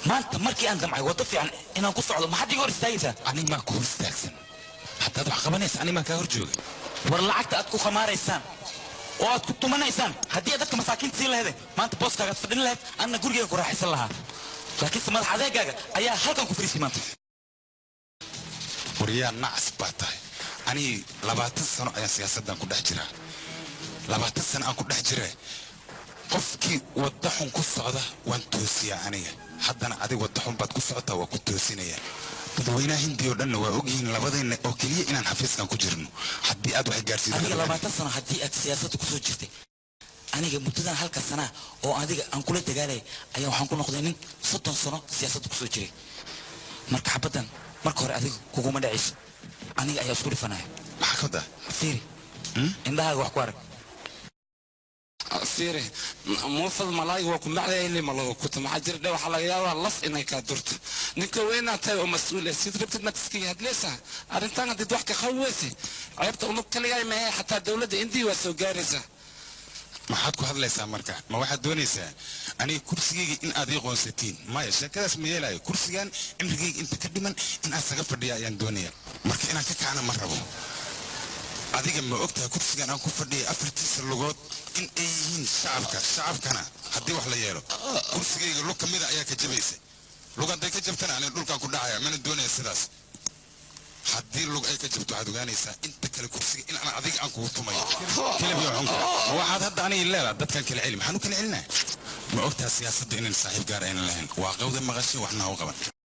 Maanta markii aan damcay waddo fiican inaan ku socdo, maxaad iga hor istaagaysaa? Anig maa ku hor istaagsan. Haddaad wax qabanaysa, anig maa kaa hor jooga. War lacagta aad ku khamaaraysaan oo aad ku tumanaysaan, haddii aad dadka masaakiinta siin lahayd, maanta booskaagaad fadhin lahayd, anna gurigeyga ku raaxaysan lahaa. Laakiinse madax adeegaaga ayaa halkan ku fariisay maanta. Waryaa, nacas baa tahay. Anii 20 sano ayaan siyaasaddan ku dhex jiraa. 20 sano aan ku dhex jira, qofkii wadda xun ku socda waan toosiyaa aniga. Haddana adig wadda xun baad ku socotaa, waa ku toosinaya. Dadweynaha Hindiya oo dhanna waa ogyihiin labadeenna oo keliya inaan xafiiskan ku jirno. Haddii aad wax gaarsiido Adiga 20 sano haddii aad siyaasadda kusoo jirtay, aniga muddadan halka sanaa oo adiga aan kula dagaalay ayaa waxaan ku noqday nin 30 sano siyaasadda kusoo jiray. Marka xabaddan marka hore adiga kuguma dhacayso, aniga ayaa isku dhifanaya. Maxaa ka wadaa? Fiiri, indhahaaga wax ku arag. Fiiri, muufad malaayga waa ku macdayli ma lagu kuta. Maxaa jira dhe? Waxaa laga yaabaa laf inay kaa durto. Ninka weynaa tahay oo mas-uul ah, sid rabtid maad iskaga hadlaysaa. Arrintan haddiid wax ka qabi weyse, ceebta unug kaligaa mahe, xataa dowladda Indiya waa soo gaaraysaa. Maxaad ku hadlaysaa marka? Ma waxaad doonaysaa aniga kursigayga in aad ii qoonsatiin? Maya, sheekadaas ma yeelayo. Kursigan cimrigayga inta ka dhiman in aan saga fadhiya ayaan doonaya. Marka inaan ka kacna ma rabo. Adiga ma ogtahay kursigan aan ku fadhiyay afartiisa lugood in ay yihiin shacabka? Shacabkana haddii wax la yeelo, kursigayga lug ka mida ayaa ka jabaysa. Lug hadday ka jabtana, aniga dhulkaan ku dhacaya. Mana doonaya sidaas. Haddii lug ay ka jabto, waxaad ogaanaysaa inta kale kursiga in aan adiga aan kugu tumayo. Kelib iyo xunka, ma waxaad hadda aniga leedaha dadkan kala celi? Maxaan u kala celinaa? Ma ogtaha siyaasadda inaan saaxiib gaar aynan lahayn? Waa qawda maqashay, waxna ha u qaban.